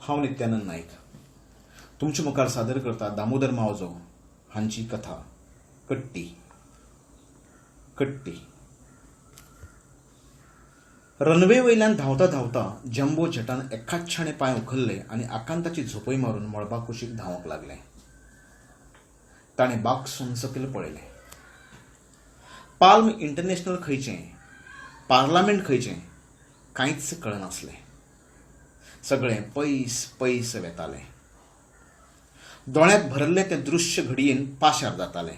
हांव नित्यानंद नायक तुमचे मुखार सादर करता दामोदर मावजो हांची कथा कट्टी. कट्टी. रनवे वयल्यान धांवता धांवता जम्बो जेटान एकाच्छाणे पांय उखल्ले आनी आकांताची झोपय मारून मळबा कुशीक धांवंक लागलें. ताणें बागसून सकयल पळयलें. पाल्म इंटरनॅशनल खंयचें, पार्लामेंट खंयचें, कांयच कळनासलें. सगळें पयस पयस वेतालें. दोळ्यांत भरल्लें तें दृश्य घडयेन पाशार जातालें.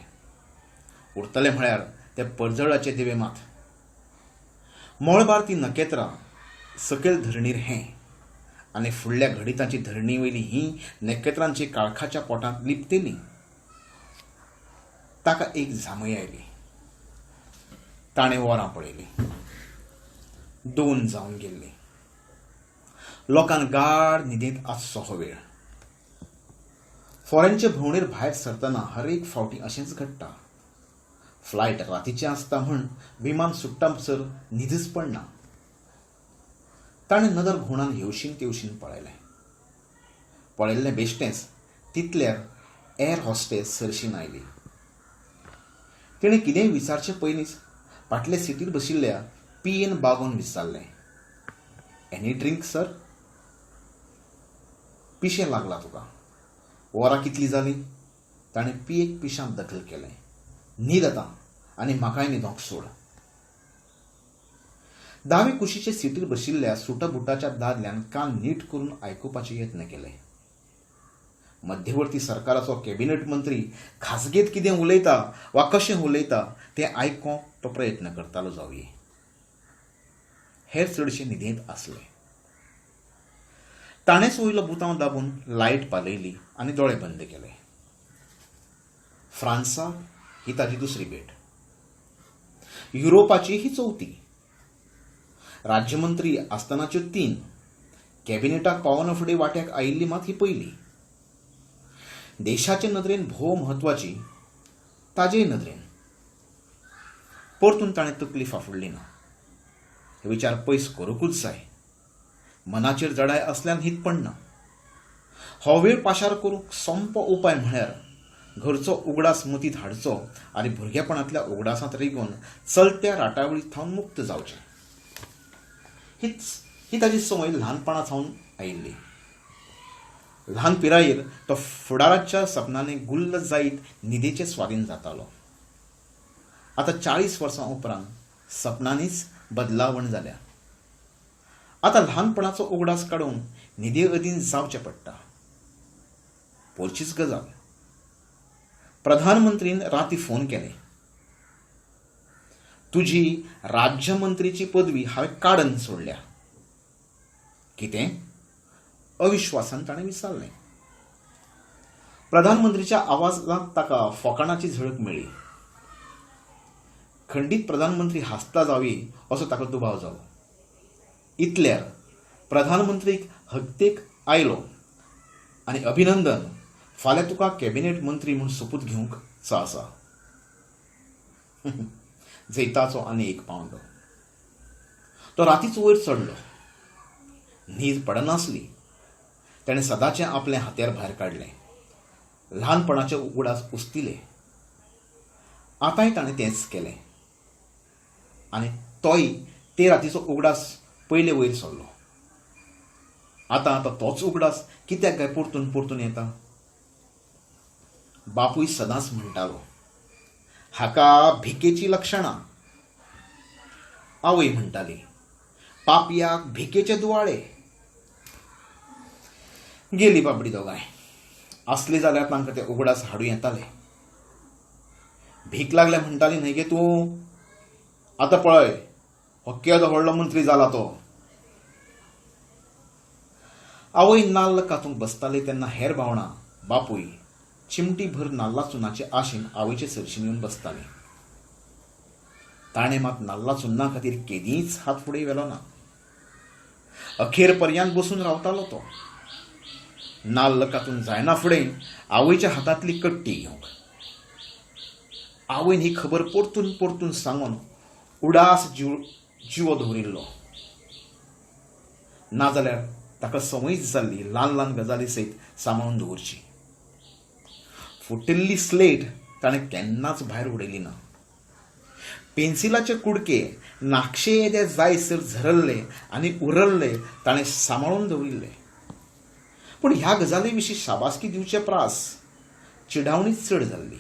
उरतलें म्हळ्यार ते परजळाचे दिवे मात. मळबार तीं नखेत्रां, सकयल धरणीर हें आनी फुडल्या घडितांची धरणी वयलीं हीं नखेत्रांची काळखाच्या पोटांत लिपतेलीं. ताका एक झामय आयली. ताणें वरां पळयलीं. 2 जावन गेल्लीं. लोकान गाढ न्हिदेंत आसचो हो वेळ. फॉरेनचे भोंवडेर भायर सरतना हरेक फावटी अशेंच घडटा. फ्लायट रातीचें आसता म्हूण विमान सुट्टासर न्हिदच पडना. ताणें नदर घुंवडावन हेवशीन तेवशीन पळयलें. पळयल्लें बेश्टेंच तितल्यार एअर हॉस्टेस सरशीन आयली. तिणें कितेंय विचारचे पयलींच फाटले सिटीर बशिल्ल्या पी.एन. बागोवन विचारलें, एनी ड्रिंक सर? पिशें लागलां तुका. वरां कितलीं जालीं? ताणें पियेक पिशांत दखल केलें. न्हीद आतां आनी म्हाकाय न्हिदोंक सोड. दावे कुशीचे सिटीर बशिल्ल्या सुटाबुटाच्या दादल्यान कान नीट करून आयकुपाचे यत्न केले. मध्यवर्ती सरकाराचो कॅबिनेट मंत्री खाजगेत कितें उलयता वा कशें उलयता तें आयकोंक तो प्रयत्न करतालो जावये. हेर चडशे न्हिदेंत आसले. ताणेंच वयलो बुतांव दाबून लायट पालयली आनी दोळे बंद केले. फ्रांसाक ही ताजी दुसरी भेट. युरोपाची ही चवथी. राज्यमंत्री आसतनाच्यो 3, कॅबिनेटाक पावना फुडें वाट्याक आयिल्ली मात ही पयली. देशाचे नदरेन भोव म्हत्वाची, ताजेय नदरेन. परतून ताणें तकली फाफुडली ना. हे विचार पयस करूंकूच जाय. मनाचेर जडाय असल्यान हीत पडना. हो वेळ पाशार करूंक सोंपो उपाय म्हळ्यार घरचो उगडास मतींत हाडचो आनी भुरगेपणांतल्या उगडासांत रिगोवन चलत्या राटावळी थावन मुक्त जावचें. ही ताजी संवय ल्हानपणा सावन आयिल्ली. ल्हान पिरायेर तो फुडाराच्या सपनांनी गुल्ल जायत न्हिदेचे स्वाधीन जातालो. आतां 40 वर्सां उपरांत सपनांनीच बदलावण जाल्या. आतां ल्हानपणाचो उगडास काडून न्हिदे अधीन जावचें पडटा. पोरचीच गजाल. प्रधानमंत्रीन राती फोन केले. तुजी राज्यमंत्रीची पदवी हांवें काडून सोडल्या. कितें? अविश्वासान ताणें विचारलें. प्रधानमंत्रीच्या आवाजांत ताका फोकाणाची झळक मेळ्ळी. खंडीत प्रधानमंत्री हांसता जावये असो ताका दुबाव जालो. इतल्यार प्रधानमंत्रीक हकतेक आयलो आनी अभिनंदन, फाल्यां तुका कॅबिनेट मंत्री म्हूण सोपूत घेवंक आसा. जैताचो आनी एक पांवडो. तो रातीच वयर चडलो. न्हीद पडनासली. ताणें सदांचें आपलें हात्यार भायर काडलें. ल्हानपणाचे उगडास उस्तिले. आतांय ताणें तेंच केलें आनी तोय ते रातीचो उगडास पयले वयर सरलो. आतां आतां तोच उगडास कित्याक काय परतून परतून येता? बापूय सदांच म्हणटालो, हाका भिकेची लक्षणां. आवय म्हणटाली, पापयाक भिकेचे दुवाळे. गेली बाबडी दोगांय. आसली जाल्यार तांकां ते उगडास हाडूं येताले. भीक लागल्या म्हणटाली न्हय गे तूं? आतां पळय, हो केदो व्हडलो मंत्री जाला तो. आवय नाल्ल कातूंक बसताली तेन्ना हेर भावणां बापूय चिमटी भर नाल्ला चुनाचे आशेन आवयचे सरशीन येवन बसताली. ताणें मात नाल्ला चुन्ना खातीर केदींच हात फुडें व्हेलो ना. अखेर पर्यंत बसून रावतालो तो. नाल्ल कातून जायना फुडें आवयच्या हातांतली कट्टी घेवंक. आवयन ही खबर परतून परतून सांगून उडास जिवो दवरिल्लो. नाजाल्यार ताका संवयच जाल्ली ल्हान ल्हान गजाली सयत सांबाळून दवरची. फुटिल्ली स्लेट ताणें केन्नाच भायर उडयली ना. पेन्सिलाचे कुडके नाकशे येदे जायसर झरल्ले आनी उरल्ले ताणें सांबाळून दवरिल्ले. पूण ह्या गजाली विशीं शाबासकी दिवचे प्रास चिडावणीच चड जाल्ली.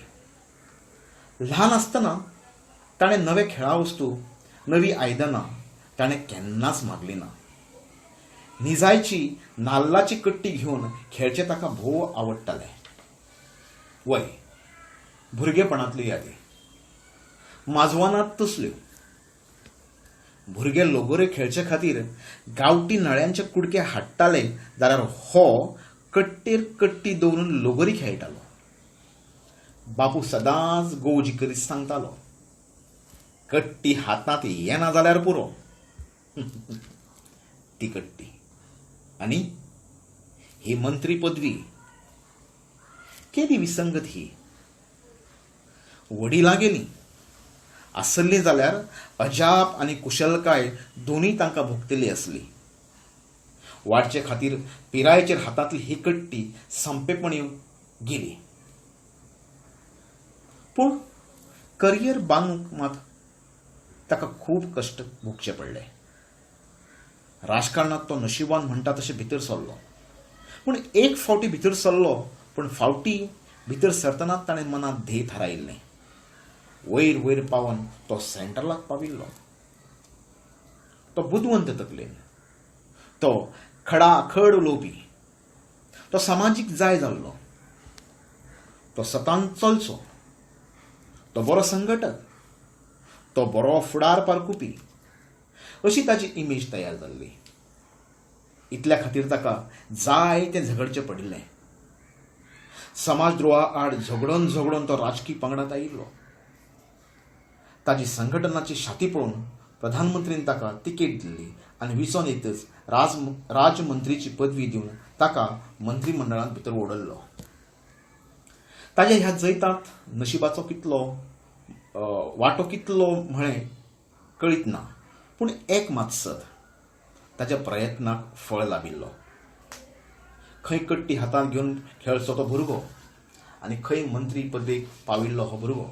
ल्हान आसतना ताणें नवे खेळा वस्तू, नवी आयदनां ताणें केन्नाच मागली ना. निजायची नाल्लाची कट्टी घेवन खेळचें ताका भोव आवडटालें. वय, भुरगेपणांतल्यो यादी माजवानात तसल्यो. भुरगे लगोऱ्यो खेळचे खातीर गांवठी नळ्यांचे कुडके हाडटाले जाल्यार हो कट्टेर कट्टी दवरून लगोरी खेळटालो. बापू सदांच गोवजी करीत सांगतालो, कट्टी हातांत येना जाल्यार पुरो. ती कट्टी आनी ही मंत्री पदवी केदी विसंगत ही. वडिलां गेलीं आसल्लीं जाल्यार अजाप आनी कुशलकाय दोनूय तांकां भोगतली आसली. वाडचे खातीर पिरायेचेर हातांतली ही कट्टी संपेपणी गेली. पूण करियर बांदूंक मात ताका खूब कश्ट भोगचे पडले. राजकारणांत तो नशिबान म्हणटा तशें भितर सरलो. पूण एक फावटी भितर सरलो, पूण फावटी भितर सरतनाच ताणें मनांत ध्येय थारायिल्लें. वयर वयर पावन तो सेंट्रलाक पाविल्लो. तो बुदवंत तकलेन, तो खडाखड उलोवपी, तो समाजीक जाय जाल्लो, तो सतान चलचो, तो बरो संघटक, तो बरो फुडार पारखुपी अशी ताची इमेज तयार जाल्ली. इतल्या खातीर ताका जायतें झगडचें पडिल्लें. समाजद्रोहा आड झगडोन झगडोन तो राजकी पंगडांत आयिल्लो. ताजी संघटनाची शाती पळोवन प्रधानमंत्रीन ताका तिकेट दिल्ली आनी विचोन येतच राजमंत्रीची पदवी दिवन ताका मंत्रीमंडळांत भितर ओडल्लो. ताज्या ह्या जैतांत नशिबाचो कितलो वांटो कितलो म्हळें कळीत ना, पूण एक मात सत, ताज्या प्रयत्नाक फळ लाबिल्लो. खंय कट्टी हातांत घेवन खेळचो तो भुरगो आनी खंय मंत्री पदवेक पाविल्लो हो भुरगो.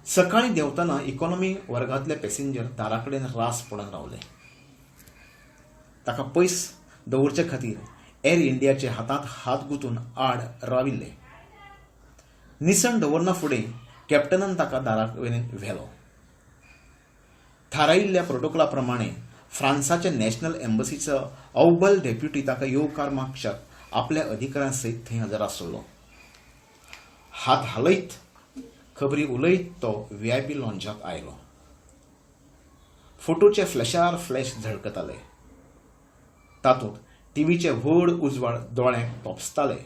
सकाळीं देंवतना इकॉनॉमी वर्गांतले पॅसेंजर दारा कडेन रास पडून रावले. ताका पयस दवरचे खातीर एअर इंडियाचे हातांत हात गुंतून आड राविल्ले. निसण दवरना फुडें कॅप्टनान ताका दारा वयल्यान व्हेलो. थारायिल्ल्या प्रोटोकॉला प्रमाणें फ्रांसाचे नॅशनल एम्बसीचो अव्वल डेप्युटी ताका येवकार मागच्याक आपल्या अधिकाऱ्यां सयत थंय हजर आसलो. हात हालयत, खबरी उलयत तो व्ही I P लॉंजाक आयलो. फोटोचे फ्लॅशार फ्लॅश झळकताले. तातूंत टिव्हीचे व्हड उजवाड दोळ्यांक तोपसताले.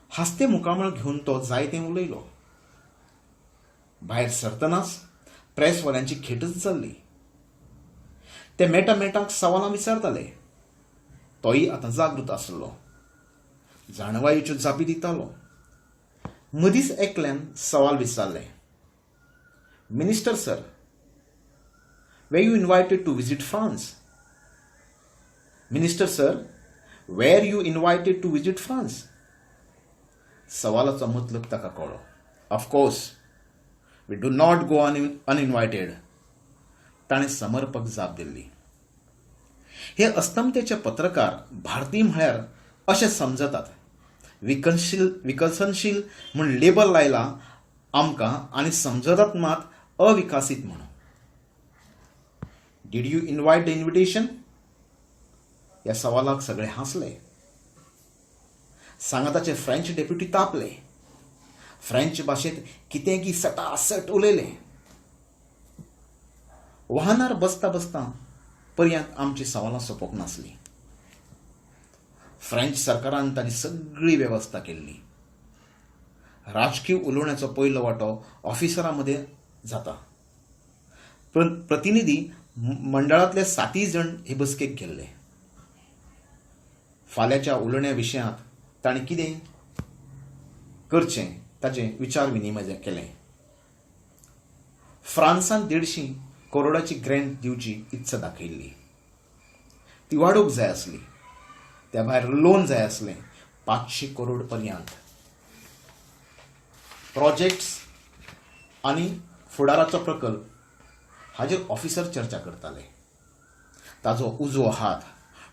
हांसतें मुखामळ घेवन तो जायतें उलयलो. भायर सरतनाच प्रेसवाल्यांची खेटच जाल्ली. ते मेटा मेटाक सवालां विचारताले. तोय आतां जागृत आसलो. जाणवायेच्यो जापी दितालो. मदींच एकल्यान सवाल विचारलें, "Minister sir, were you invited to visit France? Minister sir, were you invited to visit France?" सवालाचो मतलब ताका कळ्ळो. "Of course, we do not go uninvited," ताणें समर्पक जाप दिल्ली. हे अस्तमतेचे पत्रकार भारतीय म्हळ्यार अशें समजतात, विकसनशील म्हूण लेबल लायलां आमकां आनी समजतात मात अविकसीत म्हणून. "Did you invite the invitation?" ह्या सवालाक सगळे हांसले. सांगाताचे फ्रेंच डेप्युटी तापले. फ्रेंच भाशेंत कितें की सटासट उलयले. वाहनार बसता बसता पर्यंत आमची सवालां सोंपोंक नासलीं. फ्रेंच सरकारान ताजी सगळी वेवस्था केल्ली. राजकीय उलोवण्याचो पयलो वांटो ऑफिसरां मदें जाता. प्रतिनिधी मंडळांतले सातय जाण हे बसकेक गेल्ले. फाल्यांच्या उलोवण्या विशयांत तांणी कितें करचें ताचें विचार विनिमय केलें. फ्रांसान 150 करोडाची ग्रँट दिवची इत्सा दाखयल्ली. ती वाडोवंक जाय आसली. त्या भायर लोन जाय आसलें 500 करोड पर्यंत. प्रोजेक्ट्स आनी फुडाराचो प्रकल्प हाजेर ऑफिसर चर्चा करताले. ताजो उजवो हात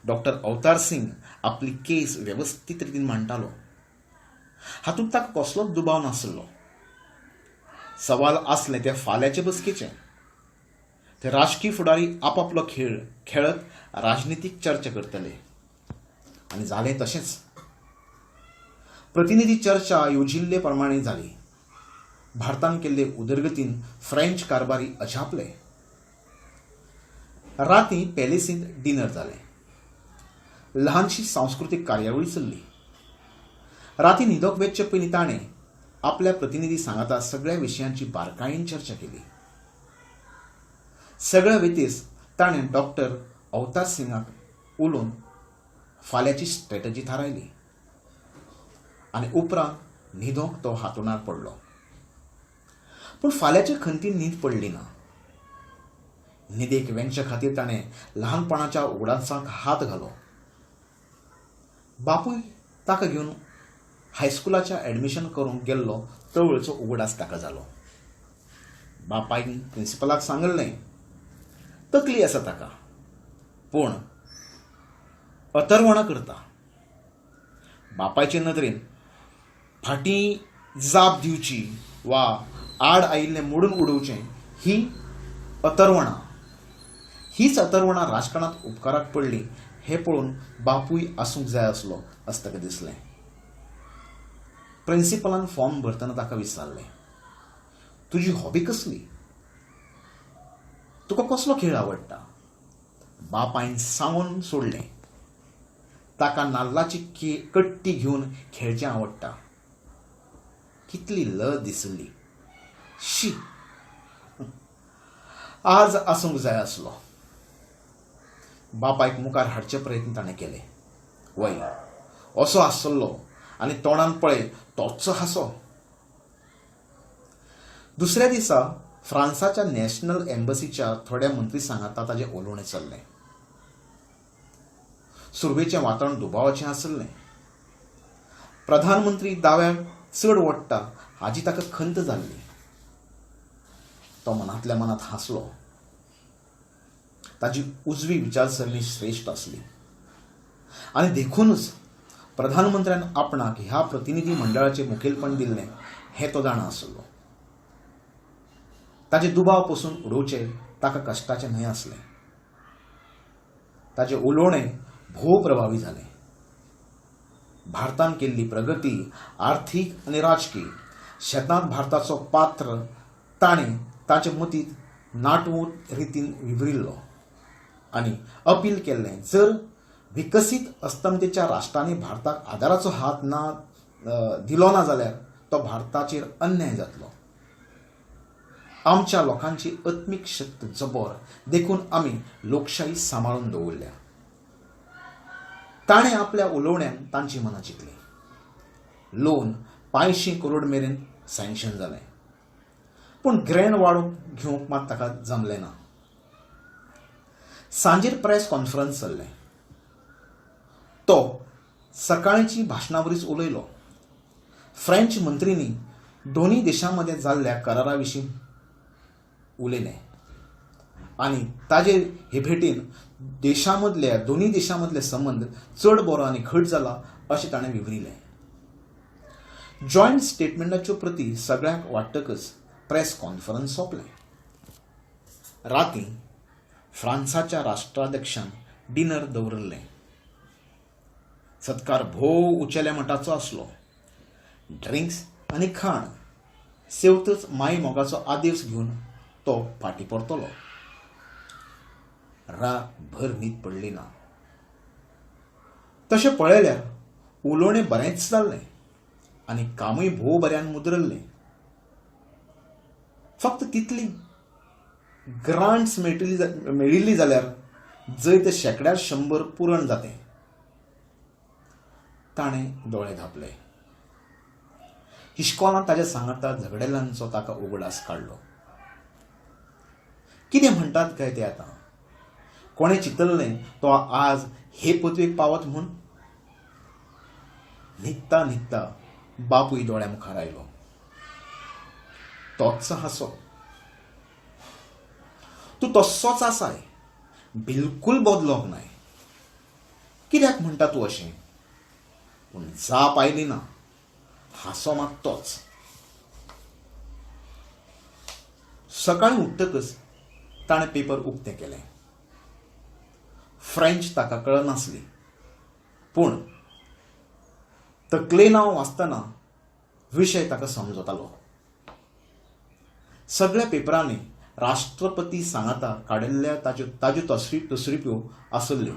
डॉक्टर अवतार सिंग आपली केस वेवस्थीत रितीन मांडटालो. हातूंत ताका कसलोच दुबाव नासलो. सवाल आसलें तें फाल्यांचे बसकेचें. ते राजकीय फुडारी आपापलो खेळ खेळत राजनितीक चर्चा करतले. आनी जालें तशेंच. प्रतिनिधी चर्चा योजिल्ले प्रमाणे जाली. भारतान केल्ले उदरगतीन फ्रेंच कारभारी अजापले. राती पॅलेसींत डिनर जालें. ल्हानशी सांस्कृतीक कार्यावळी चल्ली. राती न्हिदोंक वेचचे पयलीं ताणें आपल्या प्रतिनिधी सांगाता सगळ्या विशयांची बारकायेन चर्चा केली. सगळ्या वेतीस ताणें डॉक्टर अवतार सिंगाक उलोवन फाल्यांची स्ट्रॅटजी थारायली आनी उपरांत न्हिदोंक तो हातुणार पडलो. पूण फाल्यांचे खंतीन न्हीद पडली ना. न्हिदेक वेंगचे खातीर ताणें ल्हानपणाच्या उगडासांक हात घालो. बापूय ताका घेवन हायस्कुलाच्या एडमिशन करूंक गेल्लो तवळचो उगडास ताका जालो. बापायन प्रिंसिपलाक सांगल्लें, तकली आसा ताका, पूण अतर्वणां करता. बापायचे नदरेन फाटीं जाप दिवची वा आड आयिल्लें मोडून उडोवचें ही अतर्वणां. हीच अतर्वणां राजकारणांत उपकाराक पडली हें पळोवन बापूय आसूंक जाय आसलो अशें ताका दिसलें. प्रिंसिपलान फॉर्म भरतना ताका विचारलें, तुजी हॉबी कसली? तुका कसलो खेळ आवडटा? बापायन सांगून सोडलें, ताका नाल्लाची कट्टी घेवन खेळचें आवडटा. कितली लज दिसली. शी, आज आसूंक जाय आसलो. बापायक मुखार हाडचे प्रयत्न ताणें केले. वय असो आसलो आनी तोंडान पळय तोच हांसो. दुसऱ्या दिसा फ्रांसाच्या नॅशनल एम्बसीच्या थोड्या मंत्री सांगाता ताजें उलोवणें चल्लें. सुरवेचें वातावरण दुबावाचें आसलें. प्रधानमंत्री दाव्याक चड ओडटा हाजी ताका खंत जाल्ली. तो मनांतल्या मनांत हांसलो. ताजी उजवी विचारसरणी श्रेश्ठ आसली आनी देखूनच प्रधानमंत्र्यान आपणाक ह्या प्रतिनिधी मंडळाचें मुखेलपण दिल्लें हें तो जाणा आसलो. ताजे दुबाव पसून उडोवचे ताका कश्टाचें न्हय आसलें. ताजें उलोवणें भोव प्रभावी जालें. भारतान केल्ली प्रगती आर्थीक आनी राजकी शेतांत भारताचो पात्र ताणें ताचे मतींत नाटवूत रितीन विवरिल्लो आनी अपील केल्लें, जर विकसीत अस्तमतेच्या राष्ट्रांनी भारताक आदाराचो हात ना दिलो ना जाल्यार तो भारताचेर अन्याय जातलो. आमच्या लोकांची आत्मीक शक्त जबर, देखून आमी लोकशाही सांबाळून दवरल्या. ताणें आपल्या उलोवण्यान तांची मनां जिखलीं. लोन 500 करोड मेरेन सँक्शन जालें, पूण ग्रँड वाडोवंक घेवंक मात ताका जमलें ना. सांजेर प्रेस कॉन्फरन्स चल्लें. तो सकाळची भाशणावरीच उलयलो. फ्रेंच मंत्रींनी दोनूय देशां मदें जाल्ल्या करारा विशीं उलयलें आनी ताजे हे भेटीन देशां मदल्या दोनूय देशां मदले संबंद चड बरो आनी घट जाला अशें ताणें विवरिलें. जॉयंट स्टेटमेंटाच्यो प्रती सगळ्यांक वाडटकच प्रेस कॉन्फरन्स सोंपलें. राती फ्रांसाच्या राष्ट्राध्यक्षान डिनर दवरिल्लें. सत्कार भोव उंचेल्या मटाचो आसलो. ड्रिंक्स आनी खाण सेवतच माई मोगाचो आदेस घेवन तो फाटीं परतलो. रातभर न्हीद पडली ना. तशें पळयल्यार उलोवणें बरेंच जाल्लें आनी कामूय भोव बऱ्यान मुद्रल्लें. फक्त तितली ग्रांट्स मेळिल्ली जाल्यार जैत 100% पुरण जातें. ताणें दोळे धांपले. इश्कोलांत ताज्या सांगाता झगडेल्यांचो ताका उगडास काडलो. कितें म्हणटात काय ते आतां? कोणें चिंतल्लें तो आज हे पदवेक पावत म्हूण? न्हिदता न्हिदता बापूय दोळ्या मुखार आयलो. तोच हांसो. तूं तस्सोच आसाय, बिलकूल बदलोंक नाय. कित्याक म्हणटा तूं अशें? पूण जाप आयली ना. हांसो मात तोच. सकाळीं उठ्ठकच ताणें पेपर उक्तें केलें. फ्रेंच ताका कळनासली, पूण तकलेन हांव वाचतना विशय ताका समजतालो. सगळ्या पेपरांनी राष्ट्रपती सांगाता काडिल्ल्या ताज्यो ताज्यो तसरिप्यो आसल्ल्यो.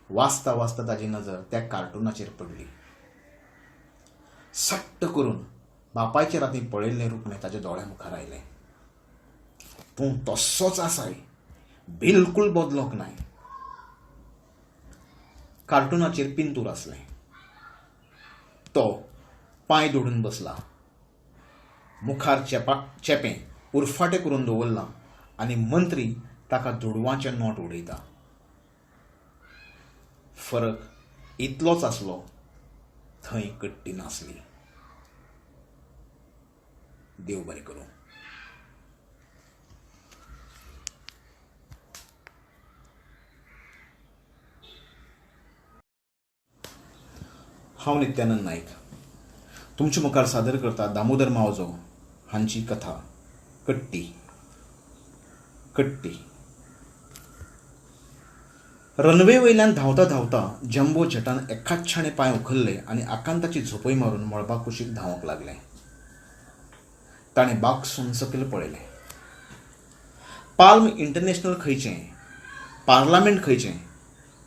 वाचता वाचता ताजी नजर त्या कार्टुनाचेर पडली. सट्ट करून बापायचे रातीं पळयल्लें रुपणें ताज्या दोळ्या मुखार आयलें. तूं तस्सोच आसाय, बिलकूल बदलोंक नाय. कार्टुनाचेर पिंतूर आसलें. तो पांय दोडून बसला, मुखार चेपें उरफाटें करून दवरलां आनी मंत्री ताका दुडवांचें नोट उडयता. फरक इतलोच आसलो, थंय कट्टी नासली. देव बरें करूं. हांव नित्यानंद नायक तुमचे मुखार सादर करता दामोदर मावजो हांची कथा कट्टी. कट्टी. रनवे वयल्यान धांवता धांवता जम्बो जेटान एकाच्छाणे पांय उखल्ले आनी आकांताची झोपय मारून मळबा कुशीक धांवंक लागलें. ताणें बागसून सकयल पळयलें. पाल्म इंटरनॅशनल खंयचें, पार्लामेंट खंयचें,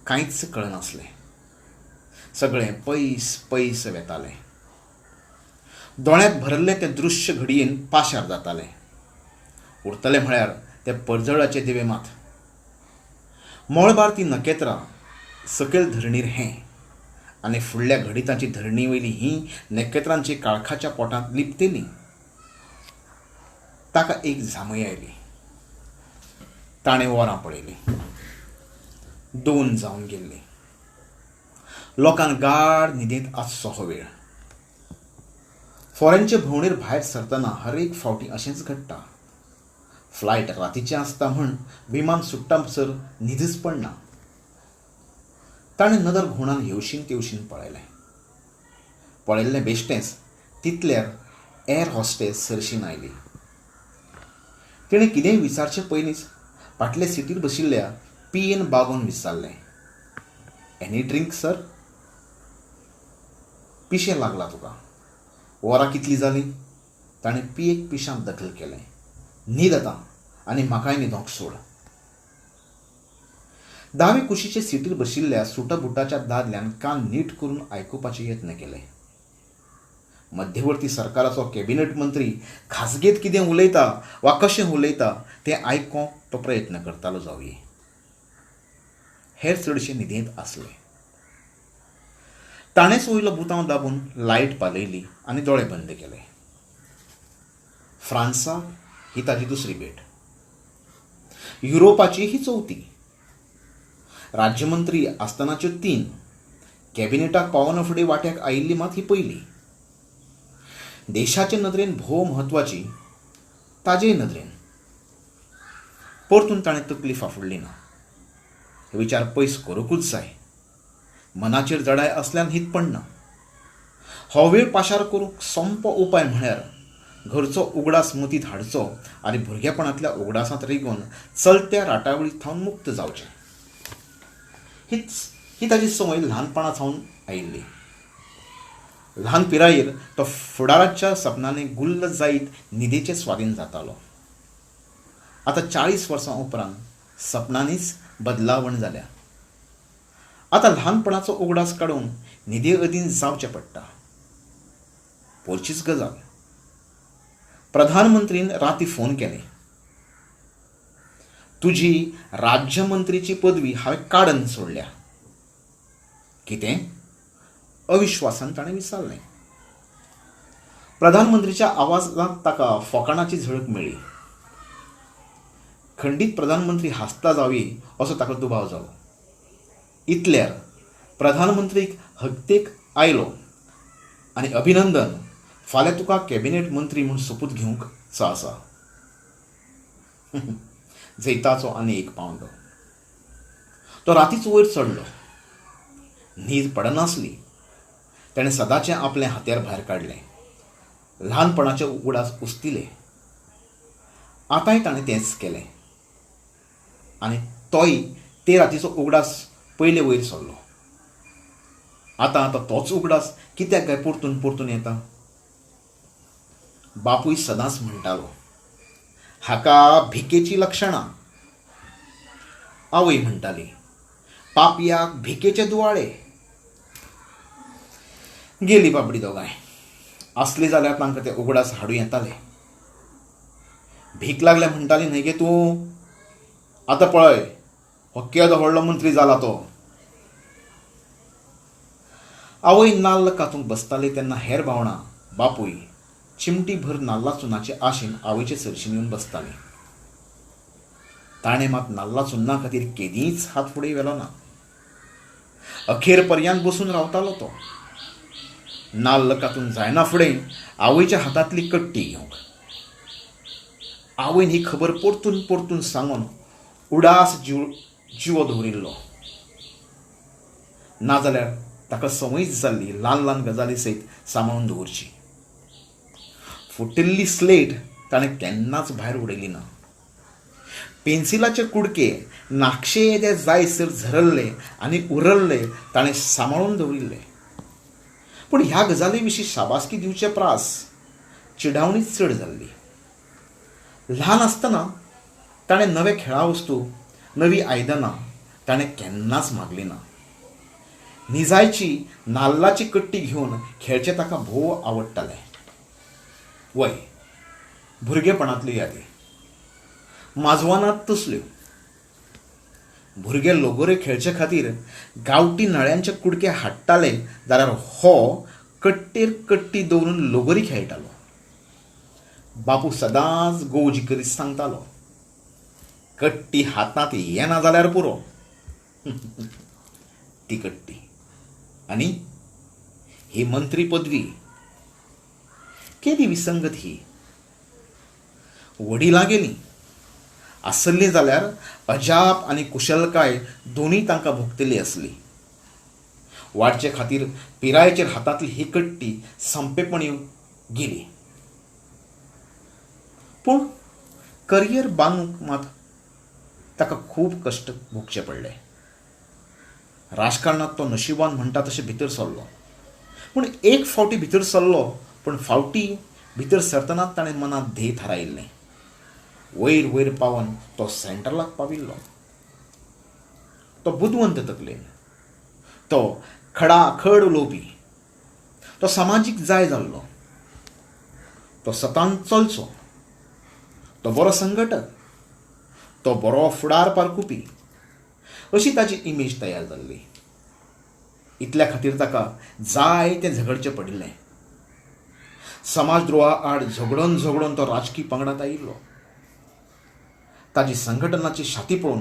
कांयच कळनासलें. सगळें पयस पयस वेतालें. दोळ्यांत भरल्लें तें दृश्य घडयेन पाशार जातालें. उरतलें म्हळ्यार ते परजळाचे दिवे मात. मळबार तीं नखेत्रां, सकयल धरणीर हें आनी फुडल्या घडितांची धरणी वयलीं हीं नखेत्रांची काळखाच्या पोटांत लिपतेलीं. ताका एक झामय आयली. ताणें वरां पळयलीं. 2 जावन गेल्लीं. लोकांक गाढ न्हिदेंत आसचो हो वेळ. फॉरेनचे भोंवडेर भायर सरतना हरेक फावटी अशेंच घडटा. फ्लायट रातीचें आसता म्हूण विमान सुट्टासर न्हिदच पडना. ताणें नदर घुंवडावन हेवशीन तेवशीन पळयलें. पळयल्लें बेश्टेंच तितल्यार एअर हॉस्टेस सरशीन आयली. तिणें कितेंय विचारचे पयलींच फाटले सिटीर बशिल्ल्या पी.एन बागोवन विचारलें, एनी ड्रिंक सर? पिशें लागलां तुका. वरां कितलीं जालीं? ताणें पियेक पिशांत दखल केलें. न्हीद आतां आनी म्हाकाय न्हिदोंक सोड. दावे कुशीचे सिटीर बशिल्ल्या सुटाबुटाच्या दादल्यान कान नीट करून आयकुपाचे यत्न केले. मध्यवर्ती सरकाराचो कॅबिनेट मंत्री खाजगेंत कितें उलयता वा कशें उलयता तें आयकोंक तो प्रयत्न करतालो जावये. हेर चडशे न्हिदेंत आसले. ताणेंच वयलो बुतांव दाबून लायट पालयली आनी दोळे बंद केले. फ्रांसाक ही ताजी दुसरी भेट. युरोपाची ही चवथी. राज्यमंत्री आसतनाच्यो 3, कॅबिनेटाक पावना फुडें वाट्याक आयिल्ली मात ही पयली. देशाचे नदरेन भोव म्हत्वाची, ताजेय नदरेन. परतून ताणें तकली फाफुडली ना. विचार पयस करूंकूच जाय. मनाचेर जडाय आसल्यान हीत पडना. हो वेळ पाशार करूंक सोंपो उपाय म्हळ्यार घरचो उगडास मतींत हाडचो आनी भुरगेपणांतल्या उगडासांत रिगोवन चलत्या राटावळी थावन मुक्त जावचें. ही ताजी संवय ल्हानपणा सावन आयिल्ली. ल्हान पिरायेर तो फुडाराच्या सपनांनी गुल्ल जायत न्हिदेचे स्वाधीन जातालो. आतां 40 वर्सां उपरांत सपनांनीच बदलावण जाल्या. आतां ल्हानपणाचो उगडास काडून न्हिदे अधीन जावचें पडटा. पोरचीच गजाल. प्रधानमंत्रीन राती फोन केलें. तुजी राज्यमंत्रीची पदवी हांवें काडून सोडल्या. कितें? अविश्वासान ताणें विचारलें. प्रधानमंत्रीच्या आवाजांत ताका फोकाणाची झळक मेळ्ळी. खंडीत प्रधानमंत्री हांसता जावये असो ताका दुबाव जालो. इतल्यार प्रधानमंत्रीक हकतेक आयलो आनी अभिनंदन, फाल्यां तुका कॅबिनेट मंत्री म्हूण सोपूत घेवंक चो आसा. जैताचो आनी एक पांवडो. तो रातीच वयर चडलो. न्हीद पडनासली. ताणें सदांचें आपलें हात्यार भायर काडलें. ल्हानपणाचे उगडास उस्तिले. आतांय ताणें तेंच केलें आनी तोय ते रातीचो उगडास पयले वयर सरलो. आतां आतां तोच उगडास कित्याक काय परतून परतून येता? बापूय सदांच म्हणटालो, हाका भिकेची लक्षणां. आवय म्हणटाली, पापयाक भिकेचे दुवाळे. गेली बाबडी दोगांय. आसली जाल्यार तांकां ते उगडास हाडूं येताले. भीक लागल्या म्हणटाली न्हय गे तूं? आतां पळय, हो केदो व्हडलो मंत्री जाला तो. आवय नाल्ल कातूंक बसताली तेन्ना हेर भावणां, बापूय चिमटी भर नाल्ला चुनाचे आशेन आवयचे सरशीन येवन बसतालीं. ताणें मात नाल्ला चुन्ना खातीर केदींच हात फुडें व्हेलो ना. अखेर पर्यंत बसून रावतालो तो. नाल्ल कातून जायना फुडें आवयच्या हातांतली कट्टी घेवंक. आवयन ही खबर परतून परतून सांगून उडास जिवो दवरिल्लो. नाजाल्यार ताका संवयच जाल्ली ल्हान ल्हान गजाली सयत सांबाळून दवरची. फुटिल्ली स्लेट ताणें केन्नाच भायर उडयली ना. पेन्सिलाचे कुडके नाकशे येदे जायसर झरल्ले आनी उरल्ले ताणें सांबाळून दवरिल्ले. पूण ह्या गजाली विशीं शाबासकी दिवचे प्रास चिडावणीच चड जाल्ली. ल्हान आसतना ताणें नवे खेळा वस्तू, नवी आयदनां ताणें केन्नाच मागली ना. निजायची नाल्लाची कट्टी घेवन खेळचें ताका भोव आवडटालें. वय, भुरगेपणांतल्यो यादी माजवानात तसल्यो. भुरगे लगोऱ्यो खेळचे खातीर गांवठी नळ्यांचे कुडके हाडटाले जाल्यार हो कट्टेर कट्टी दवरून लगोरी खेळटालो. बापू सदांच गोवजी करीत सांगतालो, कट्टी हातांत येना जाल्यार पुरो. ती कट्टी आनी ही मंत्री पदवी केदी विसंगत ही. वडिलां गेलीं आसल्लीं जाल्यार अजाप आनी कुशलकाय दोनूय तांकां भोगतली आसली. वाडचे खातीर पिरायेचेर हातांतली ही कट्टी संपेपणी गेली. पूण करियर बांदूंक मात ताका खूब कश्ट भोगचे पडले. राजकारणांत तो नशिबान म्हणटा तशें भितर सरलो. पूण एक फावटी भितर सरलो, पूण फावटी भितर सरतनाच ताणें मनांत ध्येय थारायिल्लें. वयर वयर पावन तो सेंट्रलाक पाविल्लो. तो बुदवंत तकलेन, तो खडाखड उलोवपी, तो समाजीक जाय जाल्लो, तो सतान चलचो, तो बरो संघटक, तो बरो फुडार पारखुपी अशी ताची इमेज तयार जाल्ली. इतल्या खातीर ताका जायतें झगडचें पडिल्लें. समाजद्रोहा आड झगडून झगडून तो राजकी पंगडांत आयिल्लो. ताजी संघटनाची छाती पळोवन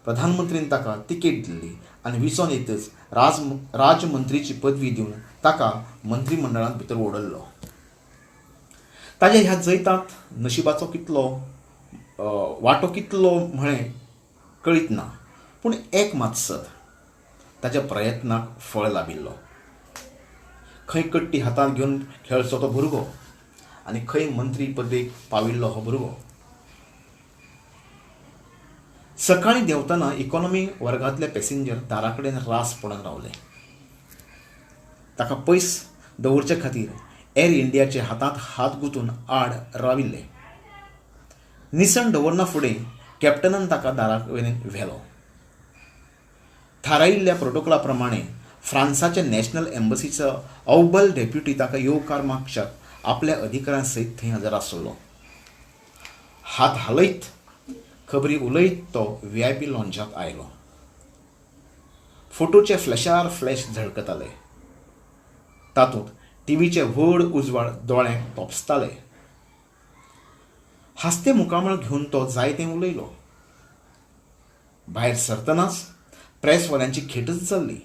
प्रधानमंत्रीन ताका तिकेट दिल्ली आनी विचोन येतच राजमंत्रीची पदवी दिवन ताका मंत्रीमंडळांत भितर ओडल्लो. ताज्या ह्या जैतांत नशिबाचो कितलो वांटो कितलो म्हळें कळीत ना, पूण एक मात सत, ताज्या प्रयत्नाक फळ लाबिल्लो. खंय कट्टी हातांत घेवन खेळचो तो भुरगो आनी खंय मंत्री पदवेक पाविल्लो हो भुरगो. सकाळीं देंवतना इकॉनॉमी वर्गांतले पॅसेंजर दारा कडेन रास पडून रावले. ताका पयस दवरचे खातीर एअर इंडियाचे हातांत हात गुंतून आड राविल्ले. निसण दवरना फुडें कॅप्टनान ताका दारा वयल्यान व्हेलो. थारायिल्ल्या प्रोटोकॉला प्रमाणें फ्रांसाचे नॅशनल एम्बसीचो अव्वल डेप्युटी ताका येवकार मागच्याक आपल्या अधिकाऱ्यां सयत थंय हजर आसलो. हात हालयत खबरी उलयत तो व्ही I P लॉंजांत आयलो. फोटोचे फ्लॅशार फ्लॅश झळकताले. तातूंत टिव्हीचे व्हड उजवाड दोळ्यांक तोपसताले. हांसतें मुखामळ घेवन तो जायतें उलयलो. भायर सरतनाच प्रेसवाल्यांची खेटच जाल्ली.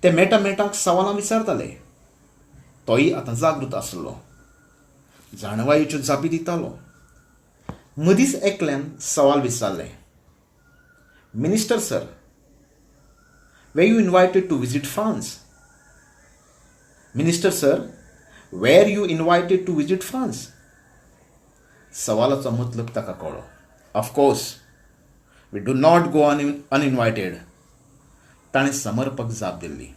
ते मेटा मेटाक सवालां विचारताले. तोय आतां जागृत आसलो. जाणवायेच्यो जापी दितालो. मदींच एकल्यान सवाल विचारलें, minister sir, were you invited to visit France? Minister sir, were you invited to visit France? सवालाचो मतलब ताका कळ्ळो. Of course, we do not go uninvited. ताणें समर्पक जाप दिल्ली.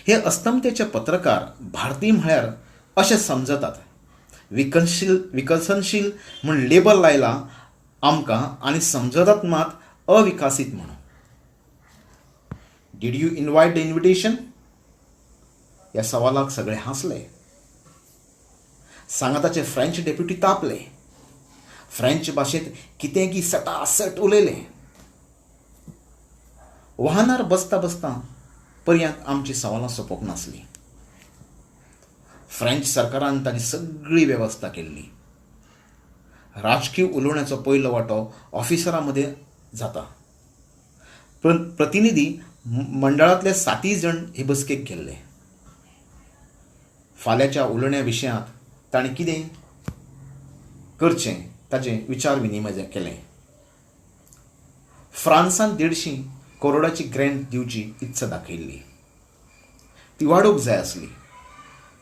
हे अस्तमतेचे पत्रकार भारतीय म्हळ्यार अशें समजतात. विकसनशील म्हूण लेबल लायलां आमकां आनी समजतात मात अविकसीत म्हणून. Did you invite the invitation? ह्या सवालाक सगळे हांसले. सांगाताचे फ्रेंच डेप्युटी तापले. फ्रेंच भाशेंत कितें की सटासट उलयले. वाहनार बसता बसता पर्यंत आमची सवालां सोंपोंक नासलीं. फ्रेंच सरकारान ताची सगळी वेवस्था केल्ली. राजकीय उलोवण्याचो पयलो वांटो ऑफिसरां मदीं जाता. प्रतिनिधी मंडळांतले सातय जाण हे बसकेक गेल्ले. फाल्यांच्या उलोवण्या विशयांत तांणी कितें करचें ताचें विचार विनिमय केलें. फ्रांसान 150 करोडाची ग्रँट दिवची इत्सा दाखयल्ली. ती वाडोवंक जाय आसली.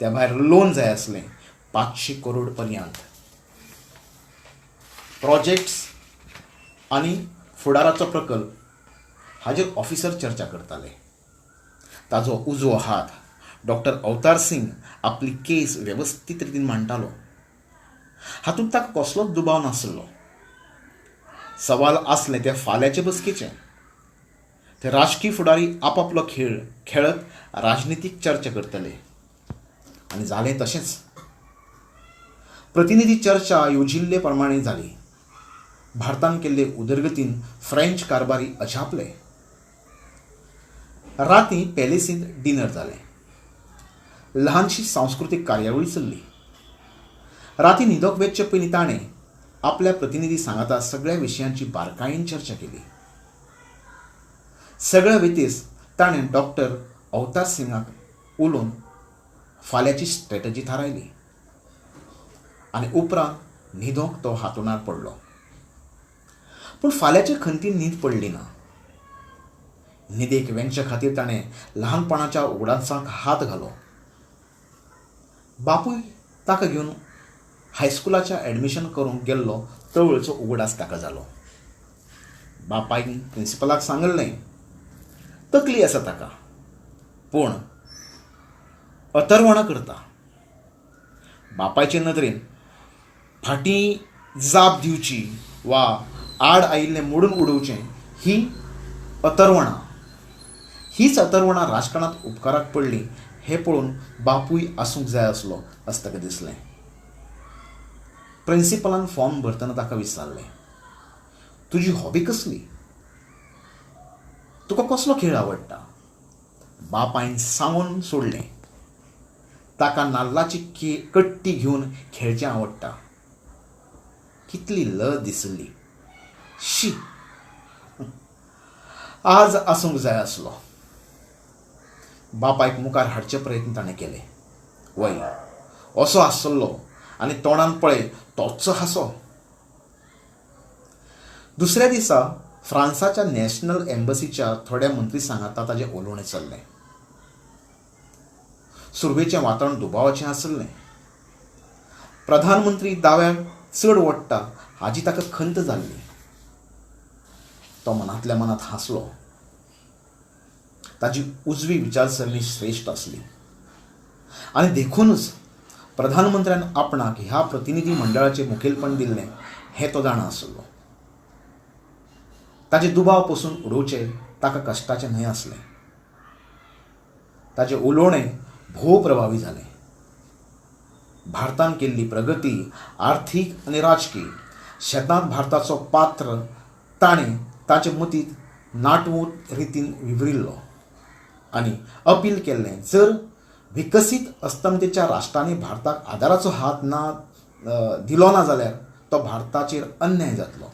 त्या भायर लोन जाय आसलें 500 करोड पर्यंत. प्रोजेक्ट्स आनी फुडाराचो प्रकल्प हाजेर ऑफिसर चर्चा करताले. ताजो उजवो हात डॉक्टर अवतार सिंग आपली केस वेवस्थीत रितीन मांडटालो. हातूंत ताका कसलोच दुबाव नासलो. सवाल आसलें तें फाल्यांचे बसकेचें. ते राजकीय फुडारी आपापलो खेळ खेळत राजनितीक चर्चा करतले. आनी जालें तशेंच. प्रतिनिधी चर्चा येवजिल्ले प्रमाणे जाली. भारतान केल्ले उदरगतीन फ्रेंच कारभारी अजापले. राती पॅलेसींत डिनर जालें. ल्हानशी सांस्कृतीक कार्यावळी चल्ली. राती न्हिदोंक वचचे पयलीं ताणें आपल्या प्रतिनिधी सांगाता सगळ्या विशयांची बारकायेन चर्चा केली. सगळ्या वेतीस ताणें डॉक्टर अवतार सिंगाक उलोवन फाल्यांची स्ट्रॅटजी थारायली आनी उपरांत न्हिदोंक तो हांतुणार पडलो. पूण फाल्यांचे खंतीन न्हीद पडली ना. न्हिदेक वेंगचे खातीर ताणें ल्हानपणाच्या उगडासांक हात घालो. बापूय ताका घेवन हायस्कुलाच्या एडमिशन करूंक गेल्लो तवळचो उगडास ताका जालो. बापायन प्रिंसिपलाक सांगलें, तकली आसा ताका, पूण अतर्वणां करता. बापायचे नदरेन फाटीं जाप दिवची वा आड आयिल्लें मोडून उडोवचें ही अतर्वणां. हीच अतर्वणां राजकारणांत उपकाराक पडली हें पळोवन बापूय आसूंक जाय आसलो अशें ताका दिसलें. प्रिंसिपलान फॉर्म भरतना ताका विचारलें, तुजी हॉबी कसली? तुका कसलो खेळ आवडटा? बापायन सांगून सोडलें, ताका नाल्लाची कट्टी घेवन खेळचें आवडटा. कितली लज दिसली. शी, आज आसूंक जाय आसलो. बापायक मुखार हाडचे प्रयत्न ताणें केले. वय असो आसलो आनी तोंडान पळय तोच हांसो. दुसऱ्या दिसा फ्रांसाच्या नॅशनल एम्बसीच्या थोड्या मंत्री सांगाता ताजें उलोवणें चल्लें. सुरवेचें वातावरण दुबावाचें आसलें. प्रधानमंत्री दाव्याक चड ओडटा हाजी ताका खंत जाल्ली. तो मनांतल्या मनांत हांसलो. ताजी उजवी विचारसरणी श्रेश्ठ आसली आनी देखूनच प्रधानमंत्र्यान आपणाक ह्या प्रतिनिधी मंडळाचें मुखेलपण दिल्लें हें तो जाणा आसलो. ताजे दुबाव पसून उडोवचे ताका कश्टाचें न्हय आसलें. ताजें उलोवणें भोव प्रभावी जालें. भारतान केल्ली प्रगती आर्थीक आनी राजकी शेतांत भारताचो पात्र ताणें ताचे मतींत नाटवूत रितीन विवरिल्लो आनी अपील केल्लें, जर विकसीत अस्तमतेच्या राष्ट्रांनी भारताक आदाराचो हात ना दिलो ना जाल्यार तो भारताचेर अन्याय जातलो.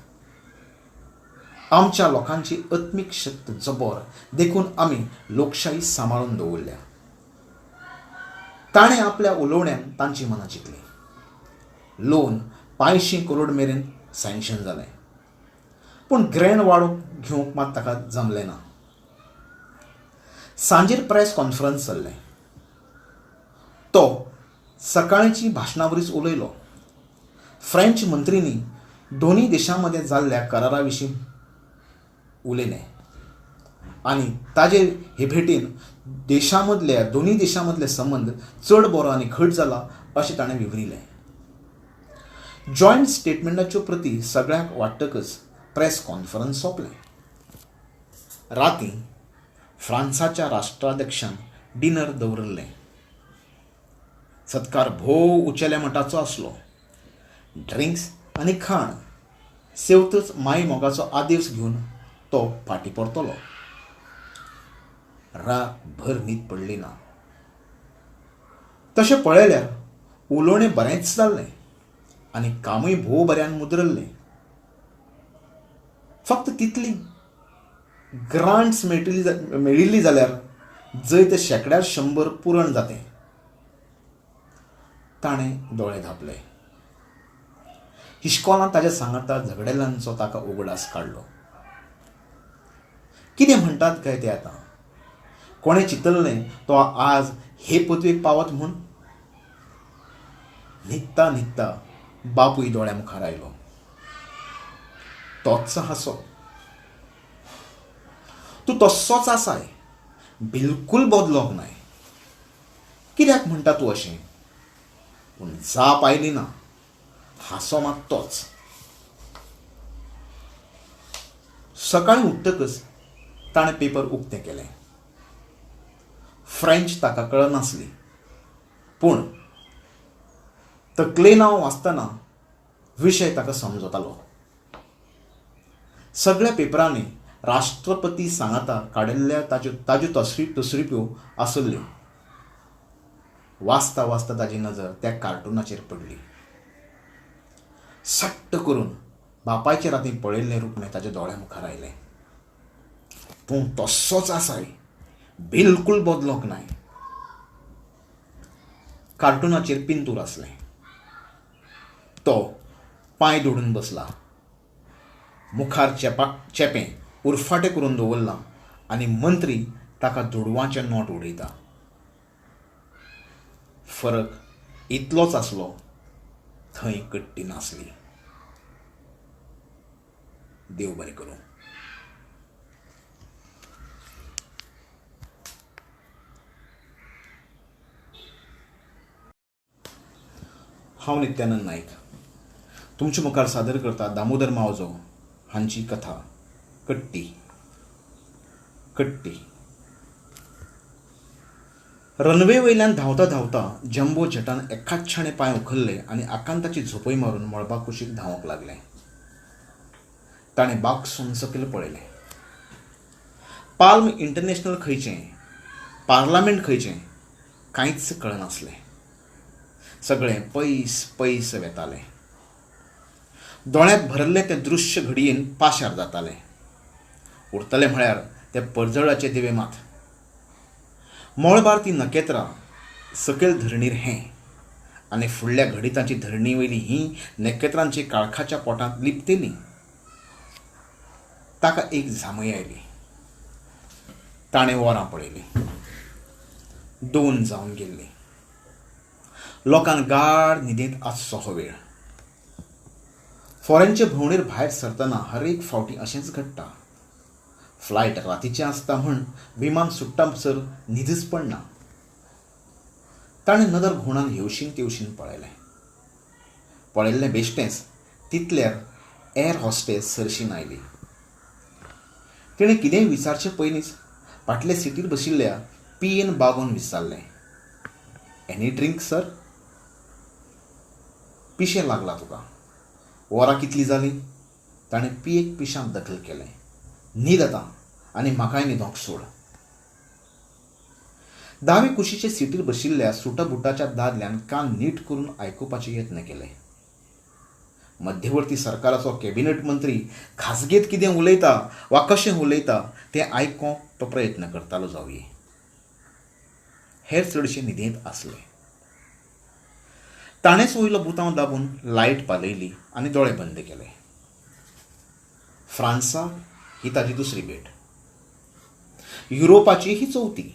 आमच्या लोकांची आत्मीक शक्त जबर, देखून आमी लोकशाही सांबाळून दवरल्या. ताणें आपल्या उलोवण्यान तांची मनां जिखलीं. लोन 500 करोड मेरेन सँक्शन जालें, पूण ग्रँड वाडोवंक घेवंक मात ताका जमलें ना. सांजेर प्रेस कॉन्फरन्स चल्लें. तो सकाळची भाशणावरीच उलयलो. फ्रेंच मंत्रींनी दोनूय देशां मदें जाल्ल्या करारा विशीं उलयलें आनी ताजे हे भेटेन देशां मदल्या दोनूय देशां मदले संबंद चड बरो आनी घट जाला अशें ताणें विवरिलें. जॉयंट स्टेटमेंटाच्यो प्रती सगळ्यांक वाडटकच प्रेस कॉन्फरन्स सोंपलें. रातीं फ्रांसाच्या राष्ट्राध्यक्षान डिनर दवरिल्लें. सत्कार भोव उंचेल्या मटाचो आसलो. ड्रिंक्स आनी खाण सेवतच माई मोगाचो आदेस घेवन तो फाटीं परतलो. रातभर न्हीद पडली ना. तशें पळयल्यार उलोवणें बरेंच जाल्लें आनी कामूय भोव बऱ्यान मुद्रल्लें. फक्त तितली ग्रांट्स मेळिल्ली जाल्यार जैत 100% पुरण जातें. ताणें दोळे धांपले. इश्कोलांत ताज्या सांगाता झगडेल्यांचो ताका उगडास काडलो. कितें म्हणटात काय ते आतां? कोणें चिंतल्लें तो आज हे पदवेक पावत म्हूण? न्हिदता न्हिदता बापूय दोळ्या मुखार आयलो. तोच हांसो. तूं तस्सोच आसाय, बिलकूल बदलोंक नाय. कित्याक म्हणटा तूं अशें? पूण जाप आयली ना. हांसो मात तोच. सकाळीं उठ्ठकच ताणें पेपर उक्तें केलें. फ्रेंच ताका कळनासली, पूण तकले नांव वाचतना विशय ताका समजतालो. सगळ्या पेपरांनी राष्ट्रपती सांगाता काडिल्ल्या ताज्यो तसरिप्यो आसल्ल्यो. वाचता वाचता ताजी नजर त्या कार्टुनाचेर पडली. सट्ट करून बापायचे रातीं पळयल्लें रुपणें ताज्या दोळ्या मुखार आयलें. तूं तस्सोच आसाय, बिलकूल बदलोंक नाय. कार्टुनाचेर पिंतूर आसलें. तो पांय दोडून बसला, मुखार चेपें उरफाटें करून दवरलां आनी मंत्री ताका दुडवांचें नोट उडयता. फरक इतलोच आसलो, थंय कट्टी नासली. देव बरें करूं. हांव नित्यानंद नायक तुमचे मुखार सादर करता दामोदर मावजो हांची कथा कट्टी. कट्टी. रनवे वयल्यान धांवता धांवता जम्बो जेटान एकाच्छाणे पांय उखल्ले आनी आकांताची झोपय मारून मळबा कुशीक धांवंक लागलें. ताणें बागसून सकयल पळयलें. पाल्म इंटरनॅशनल खंयचें, पार्लामेंट खंयचें, कांयच कळनासलें. सगळें पयस पयस वेतालें. दोळ्यांत भरल्लें तें दृश्य घडयेन पाशार जातालें. उरतलें म्हळ्यार ते परजळाचे दिवे मात. मळबार ती नखेत्रां, सकयल धरणीर हें आनी फुडल्या घडितांची धरणी वयली हीं नखेत्रांची काळखाच्या पोटांत लिपतेलीं. ताका एक झामय आयली. ताणें वरां पळयलीं. 2 जावन गेल्लीं. लोकांक गाढ न्हिदेंत आसचो हो वेळ. फॉरेनचे भोंवडेर भायर सरतना हरेक फावटी अशेंच घडटा. फ्लायट रातीचें आसता म्हूण विमान सुट्टासर न्हिदच पडना. ताणें नदर घुंवडावन हेवशीन तेवशीन पळयलें. पळयल्लें बेश्टेंच तितल्यार एअर हॉस्टेस सरशीन आयली. तिणें कितेंय विचारचे पयलींच फाटले सिटीर बशिल्ल्या पी.एन बागोवन विचारलें, एनी ड्रिंक सर? पिशें लागलां तुका. वरां कितलीं जालीं? ताणें पी.एक पिशांत दखल केलें. न्हीद आतां आनी म्हाकाय न्हिदोंक सोड. दावे कुशीचे सिटीर बशिल्ल्या सुटा बुटाच्या दादल्यान कान नीट करून आयकुपाचे यत्न केले. मध्यवर्ती सरकाराचो कॅबिनेट मंत्री खाजगेंत कितें उलयता वा कशें उलयता तें आयकोंक तो प्रयत्न करतालो जावये. हेर चडशे न्हिदेंत आसले. ताणेंच वयलो बुतांव दाबून लायट पालयली आनी दोळे बंद केले. फ्रांसाक ही ताजी दुसरी भेट, युरोपाची ही चवथी.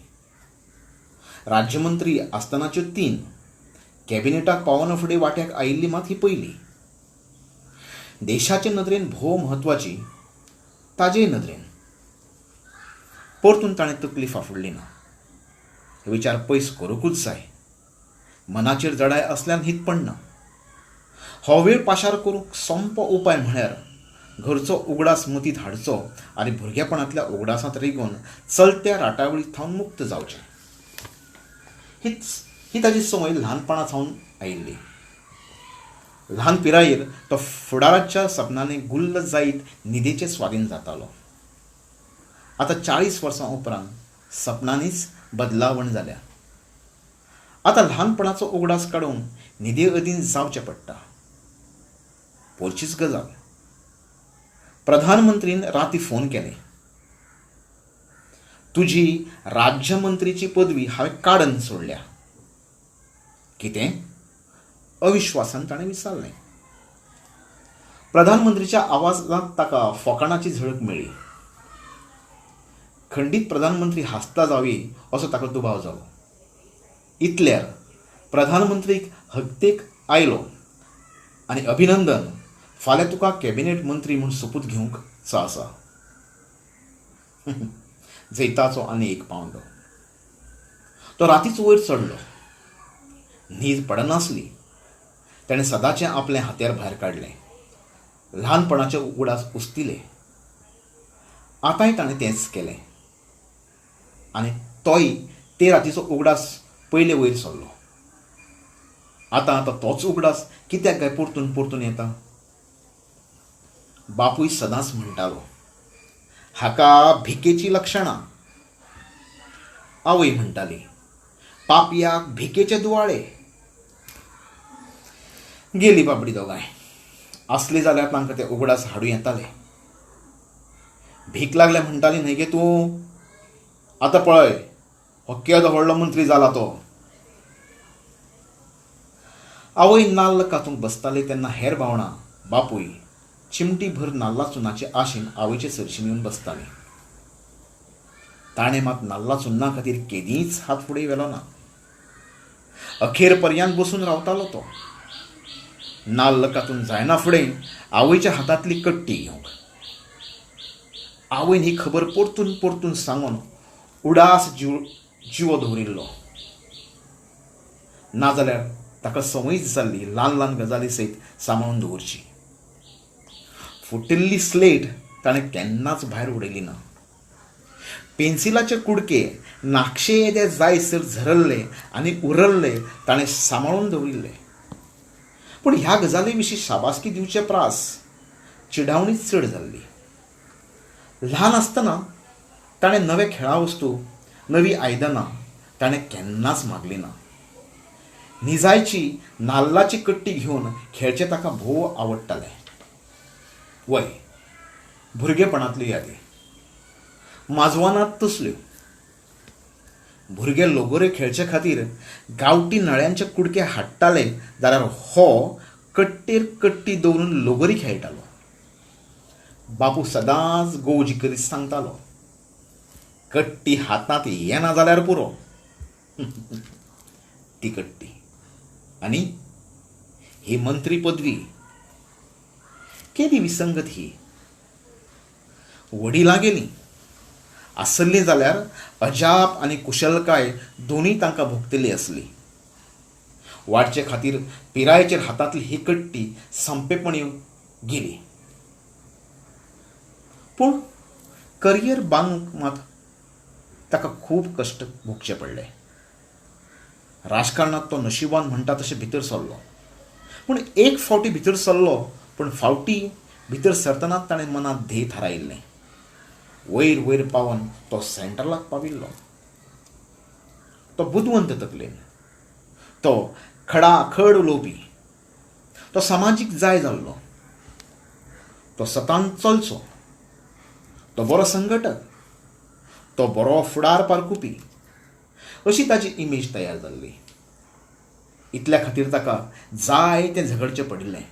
राज्यमंत्री आसतनाच्यो 3, कॅबिनेटाक पावना फुडें वांट्याक आयिल्ली मात ही पयली. देशाचे नदरेन भोव म्हत्वाची, ताजेय नदरेन. परतून ताणें तकली फाफुडली ना. विचार पयस करूंकूच जाय. मनाचेर जडाय असल्यान हीत पडना. हो वेळ पाशार करूंक सोंपो उपाय म्हळ्यार घरचो उगडास मतींत हाडचो आनी भुरगेपणांतल्या उगडासांत रिगोवन चलत्या राटावळी थावन मुक्त जावचें. ही ताजी संवय ल्हानपणा सावन आयिल्ली. ल्हान पिरायेर तो फुडाराच्या सपनांनी गुल्ल जायत न्हिदेचे स्वाधीन जातालो. आतां 40 वर्सां उपरांत सपनांनीच बदलावण जाल्या. आतां ल्हानपणाचो उगडास काडून न्हिदे अधीन जावचें पडटा. पोरचीच गजाल. प्रधानमंत्रीन राती फोन केलें, तुजी राज्यमंत्रीची पदवी हांवें काडून सोडल्या. कितें? अविश्वासान ताणें विचारलें. प्रधानमंत्रीच्या आवाजांत ताका फोकाणाची झळक मेळ्ळी. खंडीत प्रधानमंत्री हांसता जावये असो ताका दुबाव जालो. इतल्यार प्रधानमंत्रीक हकतेक आयलो आनी अभिनंदन, फाल्यां तुका कॅबिनेट मंत्री म्हूण सोपूत घेवंक आसा. जैताचो आनी एक पांवडो. तो रातीच वयर चडलो. न्हीद पडनासली. ताणें सदांचें आपलें हात्यार भायर काडलें. ल्हानपणाचे उगडास उस्तिले. आतांय ताणें तेंच केलें आनी तोय ते रातीचो उगडास पयले वयर सरलो. आतां आतां तोच उगडास कित्याक काय परतून परतून येता? बापूय सदांच म्हणटालो, हाका भिकेची लक्षणां. आवय म्हणटाली, पापयाक भिकेचे दुवाळे. गेली बाबडी दोगांय. आसली जाल्यार तांकां ते उगडास हाडूं येताले. भीक लागल्या म्हणटाली न्हय गे तूं, आतां पळय हो केदो व्हडलो मंत्री जाला तो. आवय नाल्ल कातूंक बसताली तेन्ना हेर भावणां बापूय चिमटी भर नाल्ला चुनाचे आशेन आवयचे सरशीन येवन बसताली. ताणें मात नाल्ला चुन्ना खातीर केदींच हात फुडें व्हेलो ना. अखेर पर्यंत बसून रावतालो तो. नाल्ल कातून जायना फुडें आवयच्या हातांतली कट्टी घेवंक. आवयन ही खबर परतून परतून सांगून उडास जिवो दवरिल्लो. नाजाल्यार ताका संवयच जाल्ली ल्हान ल्हान गजाली सयत सांबाळून दवरची. फुटिल्ली स्लेट ताणें केन्नाच भायर उडयली ना. पेन्सिलाचे कुडके नाकशे येदे जायसर झरल्ले आनी उरल्ले ताणें सांबाळून दवरिल्ले. पूण ह्या गजाली विशीं शाबासकी दिवचे प्रास चिडावणीच चड जाल्ली. ल्हान आसतना ताणें नवे खेळा वस्तू, नवी आयदनां ताणें केन्नाच मागली ना. निजायची नाल्लाची कट्टी घेवन खेळचें ताका भोव आवडटालें. वय भुरगेपणांतल्यो यादी माजवानात तसल्यो. भुरगे लोगोरे खेळचे खातीर गांवठी नळ्यांचे कुडके हाडटाले जाल्यार हो कट्टेर कट्टी दवरून लोगोरी खेळटालो. बापू सदांच गोवजी करीत सांगतालो, कट्टी हातांत येना जाल्यार पुरो. ती कट्टी आनी ही मंत्री पदवी केदी विसंगत ही. वडिलां गेलीं आसल्लीं जाल्यार अजाप आनी कुशलकाय दोनूय तांकां भोगतली आसली. वाडचे खातीर पिरायेचेर हातांतली ही कट्टी संपेपणी गेली. पूण करियर बांदूंक मात ताका खूब कश्ट भोगचे पडले. राजकारणांत तो नशिबान म्हणटा तशें भितर सरलो. पूण एक फावटी भितर सरलो, पूण फावटी भितर सरतनाच ताणें मनांत ध्येय थारायिल्लें. वयर वयर पावन तो सेंट्रलाक पाविल्लो. तो बुदवंत तकलेन, तो खडाखड उलोवपी, तो समाजीक जाय जाल्लो. तो सतान चलचो, तो बरो संघटक, तो बरो फुडार पारखुपी अशी ताची इमेज तयार जाल्ली. इतल्या खातीर ताका जायतें झगडचें पडिल्लें.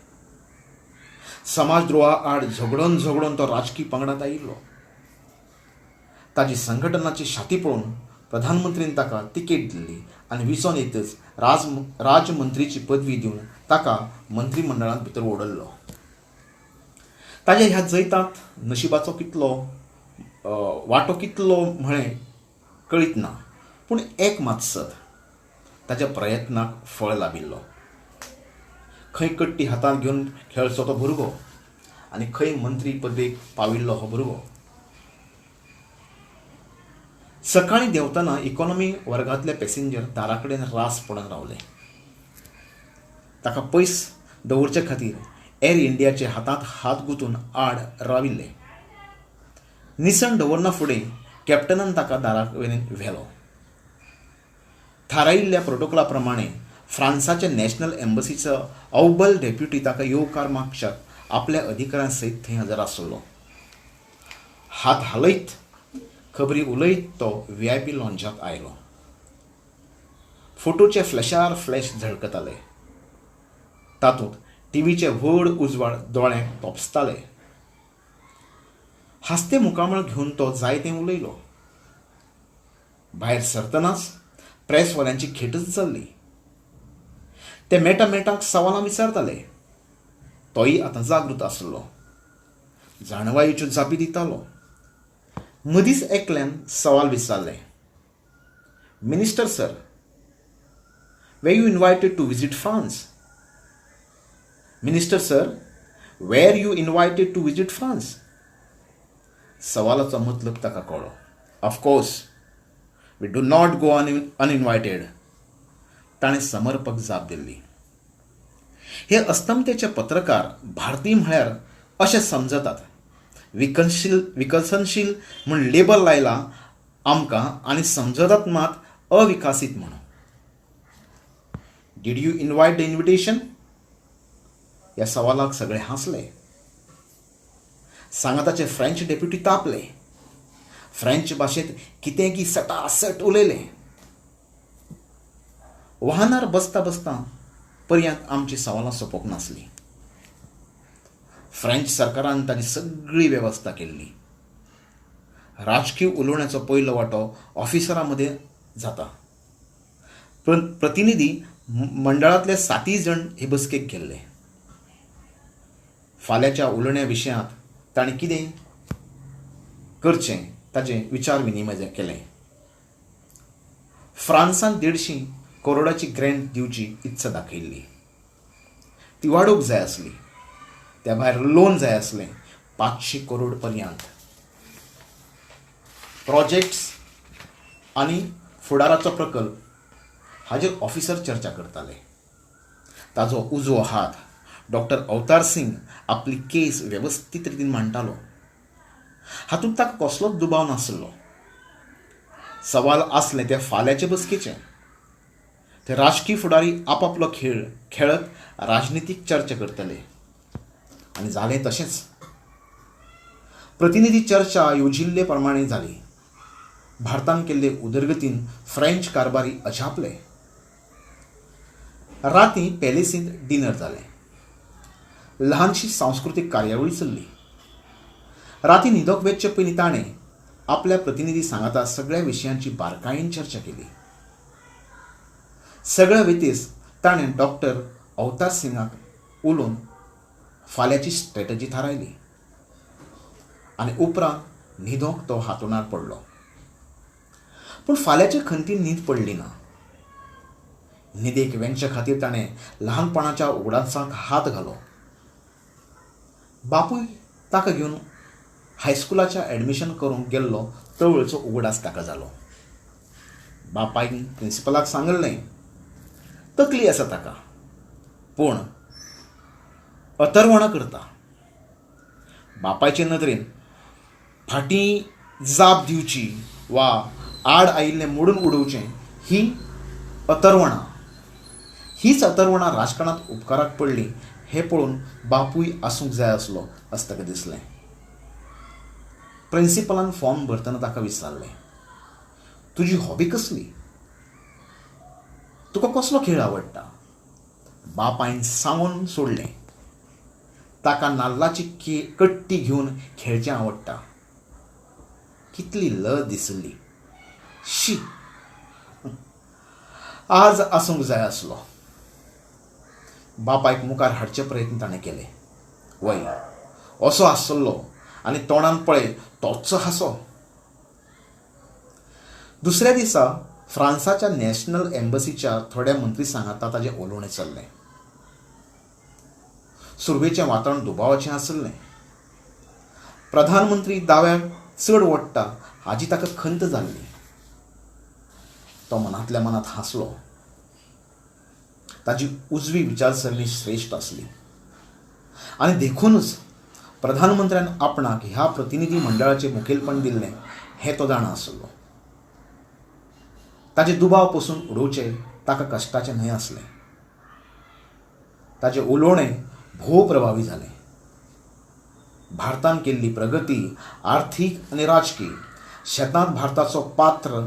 समाजद्रोहा आड झगडून झगडून तो राजकी पंगडांत आयिल्लो. ताजी संघटनाची छाती पळोवन प्रधानमंत्रीन ताका तिकेट दिल्ली आनी विचोन येतच राजमंत्रीची पदवी दिवन ताका मंत्रीमंडळांत भितर ओडल्लो. ताज्या ह्या जैतांत नशिबाचो कितलो वांटो कितलो म्हळें कळीत ना, पूण एक मात सत, ताज्या प्रयत्नाक फळ लाबिल्लो. खंय कट्टी हातांत घेवन खेळचो तो भुरगो आनी खंय मंत्री पदवेक पाविल्लो हो भुरगो. सकाळीं देंवतना इकॉनॉमी वर्गांतले पॅसेंजर दारा कडेन रास पडून रावले. ताका पयस दवरचे खातीर एर इंडियाचे हातांत हात गुंतून आड राविल्ले. निसण दवरना फुडें कॅप्टनान ताका दारा वयल्यान व्हेलो. थारायिल्ल्या प्रोटोकॉला प्रमाणें फ्रांसाचे नॅशनल एम्बसीचो अव्वल डेप्युटी ताका येवकार मागच्याक आपल्या अधिकाऱ्यां सयत थंय हजर आसलो. हात हालयत खबरी उलयत तो व्ही I P लॉंजांत आयलो. फोटोचे फ्लॅशार फ्लॅश झळकताले. तातूंत टिव्हीचे व्हड उजवाड दोळ्यांक तोपसताले. हांसतें मुखामळ घेवन तो जायतें उलयलो. भायर सरतनाच प्रेसवाल्यांची खेटच जाल्ली. ते मेटा मेटाक सवालां विचारताले. तोय आतां जागृत आसलो. जाणवायेच्यो जापी दितालो. मदींच एकल्यान सवाल विचारलें, minister sir, were you invited to visit France? Minister sir, were you invited to visit France? सवालाचो मतलब ताका कळ्ळो. Of course, we do not go uninvited, ताणें समर्पक जाप दिल्ली. हे अस्तमतेचे पत्रकार भारतीय म्हळ्यार अशें समजतात, विकसनशील म्हूण लेबल लायलां आमकां आनी समजतात मात अविकासीत म्हणून. Did you invite the invitation? ह्या सवालाक सगळे हांसले. सांगाताचे फ्रेंच डेप्युटी तापले. फ्रेंच भाशेंत कितें की सटासट उलयले. वाहनार बसता बसता पर्यंत आमची सवालां सोंपोवंक नासलीं. फ्रेंच सरकारान ताजी सगळी वेवस्था केल्ली. राजकीय उलोवण्याचो पयलो वांटो ऑफिसरां मदीं जाता. प्रतिनिधी मंडळांतले सातय जाण हे बसकेक गेल्ले. फाल्यांच्या उलोवण्या विशयांत तांणी कितें करचें ताचें विचार विनिमय केलें. फ्रांसान 150 करोडाची ग्रँट दिवची इत्सा दाखयल्ली. ती वाडोवंक जाय आसली. त्या भायर लोन जाय आसलें 500 करोड पर्यंत. प्रोजेक्ट्स आनी फुडाराचो प्रकल्प हाजेर ऑफिसर चर्चा करताले. ताजो उजवो हात डॉक्टर अवतार सिंग आपली केस वेवस्थीत रितीन मांडटालो. हातूंत ताका कसलोच दुबाव नासलो. सवाल आसलें तें फाल्यांचे बसकेचें. ते राजकी फुडारी आपापलो खेळ खेळत राजनितीक चर्चा करतले. आनी जालें तशेंच. प्रतिनिधी चर्चा योजिल्ले प्रमाणे जाली. भारतान केल्ले उदरगतीन फ्रेंच कारभारी अजापले. राती पॅलेसींत डिनर जालें. ल्हानशी सांस्कृतीक कार्यावळी चल्ली. राती न्हिदोंक वचचे पयलीं ताणें आपल्या प्रतिनिधी सांगाता सगळ्या विशयांची बारकायेन चर्चा केली. सगळ्या वेतीस ताणें डॉक्टर अवतार सिंगाक उलोवन फाल्यांची स्ट्रॅटजी थारायली आनी उपरांत न्हिदोंक तो हांतुणार पडलो. पूण फाल्यांचे खंतीन न्हीद पडली ना. न्हिदेक वेंगचे खातीर ताणें ल्हानपणाच्या उगडासांक हात घालो. बापूय ताका घेवन हायस्कुलाच्या एडमिशन करूंक गेल्लो तवळचो उगडास ताका जालो. बापायन प्रिंसिपलाक सांगलें, तकली आसा ताका, पूण अतर्वणां करता. बापायचे नदरेन फाटीं जाप दिवची वा आड आयिल्लें मोडून उडोवचें ही अतर्वणां. हीच अतर्वणां राजकारणांत उपकाराक पडलीं हें पळोवन बापूय आसूंक जाय आसलो अशें ताका दिसलें. प्रिंसिपलान फॉर्म भरतना ताका विचारलें, तुजी हॉबी कसली? तुका कसलो खेळ आवडटा? बापायन सांगून सोडलें, ताका नाल्लाची कट्टी घेवन खेळचें आवडटा. कितली लज दिसली. शी, आज आसूंक जाय आसलो. बापायक मुखार हाडचे प्रयत्न ताणें केले. वय असो आसलो आनी तोंडान पळय तोच हांसो. दुसऱ्या दिसा फ्रांसाच्या नॅशनल एम्बसीच्या थोड्या मंत्री सांगाता ताजें उलोवणें चल्लें. सुरवेचें वातावरण दुबावाचें आसलें. प्रधानमंत्री दाव्याक चड ओडटा हाजी ताका खंत जाल्ली. तो मनांतल्या मनांत हांसलो. ताजी उजवी विचारसरणी श्रेश्ठ आसली आनी देखूनच प्रधानमंत्र्यान आपणाक ह्या प्रतिनिधी मंडळाचें मुखेलपण दिल्लें हें तो जाणा आसलो. ताजे दुबाव पसून उडोवचे ताका कश्टाचें न्हय आसलें. ताजें उलोवणें भोव प्रभावी जालें. भारतान केल्ली प्रगती आर्थीक आनी राजकी शेतांत भारताचो पात्र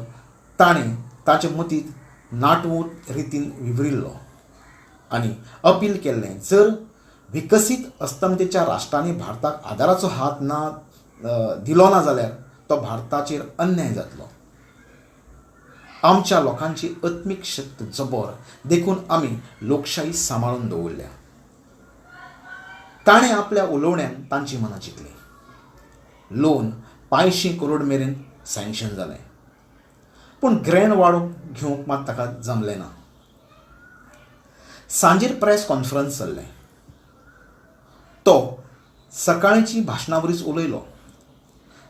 ताणें ताचे मतींत नाटवूत रितीन विवरिल्लो आनी अपील केल्लें, जर विकसीत अस्तमतेच्या राष्ट्रांनी भारताक आदाराचो हात ना दिलो ना जाल्यार तो भारताचेर अन्याय जातलो. आमच्या लोकांची आत्मीक शक्त जबर, देखून आमी लोकशाही सांबाळून दवरल्या. ताणें आपल्या उलोवण्यान तांची मनां जिखलीं. लोन 500 करोड मेरेन सँक्शन जालें, पूण ग्रँड वाडोवंक घेवंक मात ताका जमलें ना. सांजेर प्रेस कॉन्फरन्स चल्लें. तो सकाळची भाशणावरीच उलयलो.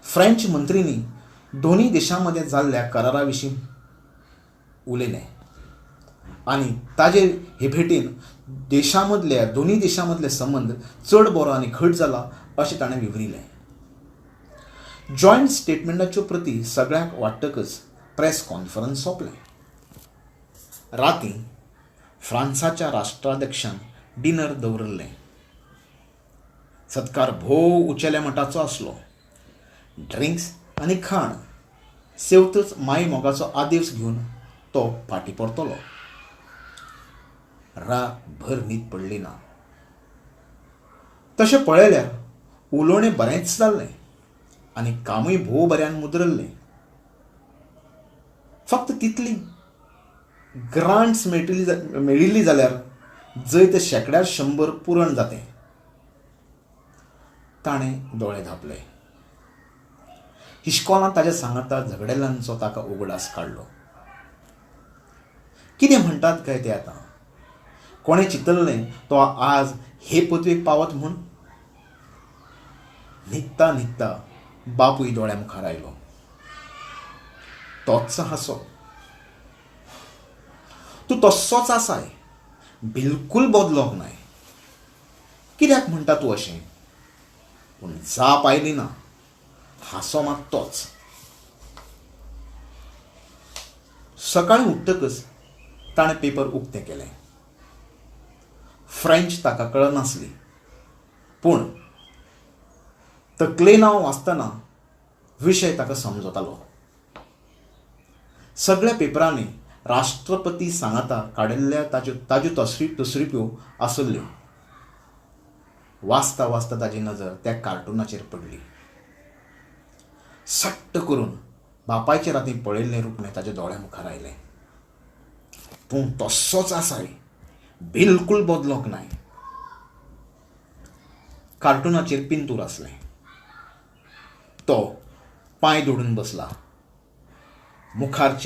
फ्रेंच मंत्रींनी दोनूय देशां मदें जाल्ल्या करारा विशीं उलयलें आनी ताजे हे भेटेन देशां मदल्या दोनूय देशां मदले संबंद चड बरो आनी घट जाला अशें ताणें विवरिलें. जॉयंट स्टेटमेंटाच्यो प्रती सगळ्यांक वाडटकच प्रेस कॉन्फरन्स सोंपलें. रातीं फ्रांसाच्या राष्ट्राध्यक्षान डिनर दवरिल्लें. सत्कार भोव उंचेल्या मटाचो आसलो. ड्रिंक्स आनी खाण सेवतच माई मोगाचो आदेस घेवन तो फाटीं परतलो. रातभर न्हीद पडली ना. तशें पळयल्यार उलोवणें बरेंच जाल्लें आनी कामूय भोव बऱ्यान मुद्रल्लें. फक्त तितली ग्रांट्स मेळिल्ली जाल्यार जैत 100% पुरण जातें. ताणें दोळे धांपले. इश्कोलांत ताज्या सांगाता झगडेल्यांचो ताका उगडास काडलो. कितें म्हणटात काय ते आतां? कोणें चिंतल्लें तो आज हे पदवेक पावत म्हूण? न्हिदता न्हिदता बापूय दोळ्या मुखार आयलो. तोच हांसो. तूं तस्सोच आसाय, बिलकूल बदलोंक नाय. कित्याक म्हणटा तूं अशें? पूण जाप आयली ना. हांसो मात तोच. सकाळीं उठ्ठकच ताणें पेपर उक्तें केलें. फ्रेंच ताका कळनासली, पूण तकलेन वाचतना विशय ताका समजतालो. सगळ्या पेपरांनी राष्ट्रपती सांगाता काडिल्ल्या ताज्यो तसरिप्यो आसल्ल्यो. वाचता वाचता ताजी नजर त्या कार्टुनाचेर पडली. सट्ट करून बापायचे रातीं पळयल्लें रुपणें ताज्या दोळ्या मुखार आयलें. तूं तस्सोच आसाय, बिलकूल बदलोंक नाय. कार्टुनाचेर पिंतूर आसलें. तो पांय दोडून बसला, मुखार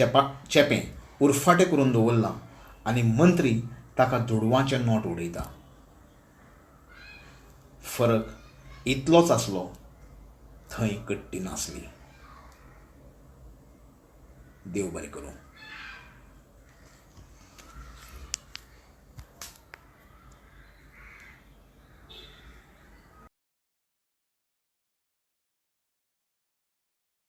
चेपें उरफाटें करून दवरलां आनी मंत्री ताका दुडवांचें नोट उडयता. फरक इतलोच आसलो, थंय कट्टी नासली. देव बरें करूं.